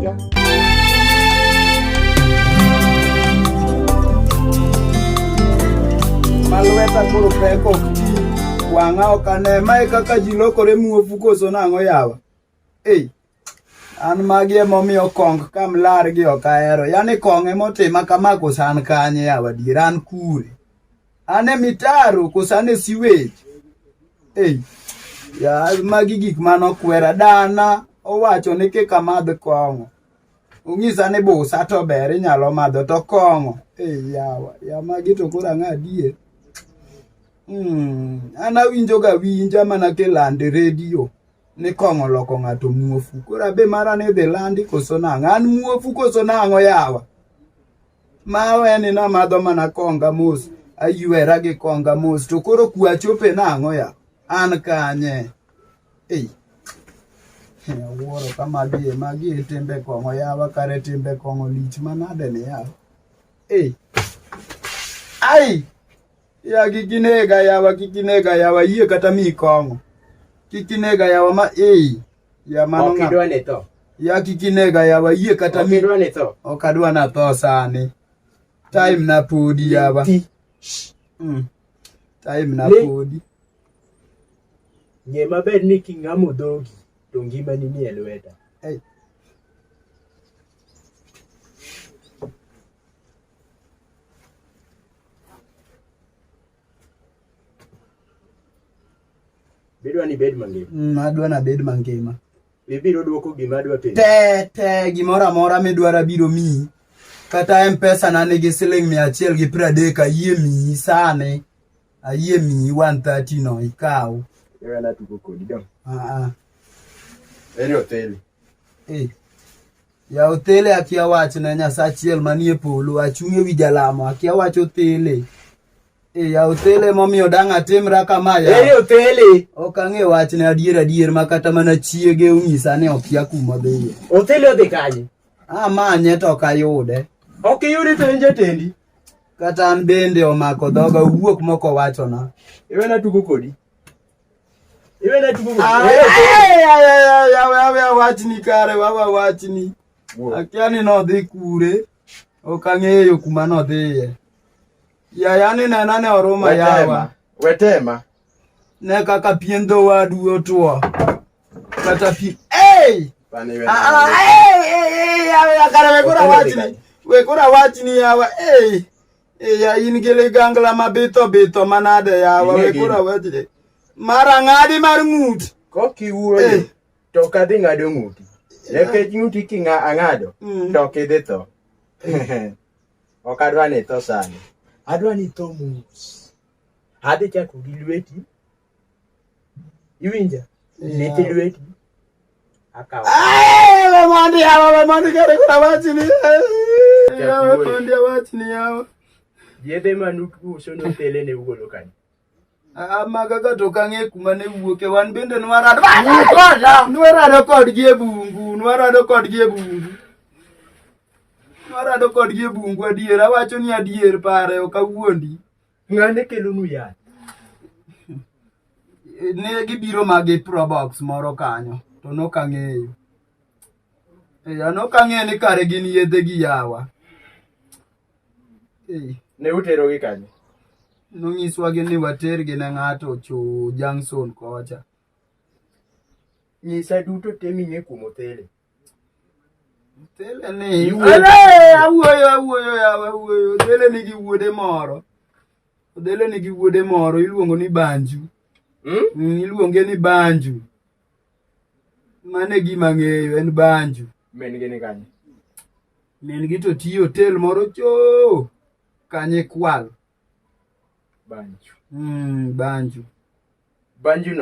Winja? Malweta koro pek ok ti. Wang'a ok ane. Mae kaka ji lokore muofu koso nang'o yawa? Ei. An magi emomiyo kong kamlar gi ok ahero. Yaani kong emotima kama koso an kanye yawa adier an kure? An e mitaro koso an e sewage? Ei. Ya magi gik manokwera. Dana owacho ni kik amadh kong'o. Onyisa ni busa to ber inyalo madho to kong'o. Ei yawa, ya magi to koro ang'o adier? An awinjo ga winja mana kilande redio ni kong'o loko ng'ato muofu. Koro abe mara ni idhi landi koso nang'o? An muofu koso nang'o yawa? Ma weni namadho mana konga mos, aywera gi konga mos to koro kwa chope nang'o ya? An kanye? Ei. Awuoro ka magi e magi e timbe kong'o yawa kare timbe kong'o lich manade ni yawa. Ei. Ai! Ya kik inega yawa kik inega yawa yie kata miyi kong'o. Kik inega yawa ma ei. Ya mano Ok ng'a. idwa ni tho. Ya kik inega yawa yie kata Ok mi. idwa ni tho. Ok adwa na tho sani. Time na podi yawa. Ti. Time na Ni- podi. Ng'e maber ni king'amo dhogi to ngimani nie lweta. Ei. Bidwa ni ibed mangima. Adwa nabed mangima. Ibiro dwoko gima adwa penjo. Te te gimoro amora midwaro abiro miyi. Kata M-Pesa na nigi siling 130 ayie miyi sani. Ayie miyi 130 no ikaw. Ewe natugo kodi dong. Ah ah. Ere otheli. Eh. Ya othele akia wachne Nyasachiel manie polo achung' ewi jalamo akia wach othele. Eh, ya othele momiyo dang' atimra kama ya. Ere otheli. Ok ang'e wachne adier adier ma kata mana chiege onyisa ni okia kuma odhiye. Otheli odhi kanye? Amanye to ok ayude. Ok iyude to en jatendi. Kata an bende omako dhoga owuok mok owachona. Iwe natugo kodi. Iwe natugo kodi. Awe awachni kare wawa wachni. Akia ni nodhi kure. Ok ang'eyo kuma nodhiye. Yaya ni nena ne oruma yawa. Wetema. Ne kaka pien dhowadu otwo. Kata pi. Hey! Ah, ah, hey, hey, hey, yawa kare we koro awachni. We koro awachni yawa. Hey! Hey, ya in gi ligangla mabitho bitho manade yawa we koro awachni. Mar ang'adi mar ng'ut. Kok iwuoyo Eh. to ok adhi ng'ado ng'uti. Nikech ng'uti king'a ang'ado to ok idhi tho. Ok adwa ni itho sani. Adwa ni itho mos. Adhi chako gi lweti. Iwinja? Lith lweti. Akawo. Ay, we mondi yawa, we mondi kare koro awachni. Yawa, we mondi awachni yawa. Yedhe manuuso nothele ne ugolo kanye? Ah, maga ka to kang'e kuma ne wuoke wan bende nwarado nwarado kodgi e bungu nwarado kodgi e bungu nwarado kodgi e bungu adier awacho ni adier pare ok awuondi Ng'ane kelonu yath. Ne gibiro ma gi probox moro kanyo to nok ang'eyo. Eh, an ok ang'eyo ni kare gin yedhe gi yawa. Eh, Ne uterogi kanye? Nonyiswa gi ni watergi ne ng'ato cho Junction kocha. Nyisa duto te ming'e kuom Othele. Othele ni Iwuoyo. Ale, awuoyo awuoyo yawa awuoyo. Othele nigi wuode moro. Othele nigi wuode moro iluongo ni Banju. Iluonge ni Banju. Mano e gima ang'eyo en Banju. Min gi ni kanye? Min gi to tiyo hotel moro cho kanye kwal. Banju. Banju. Banju no.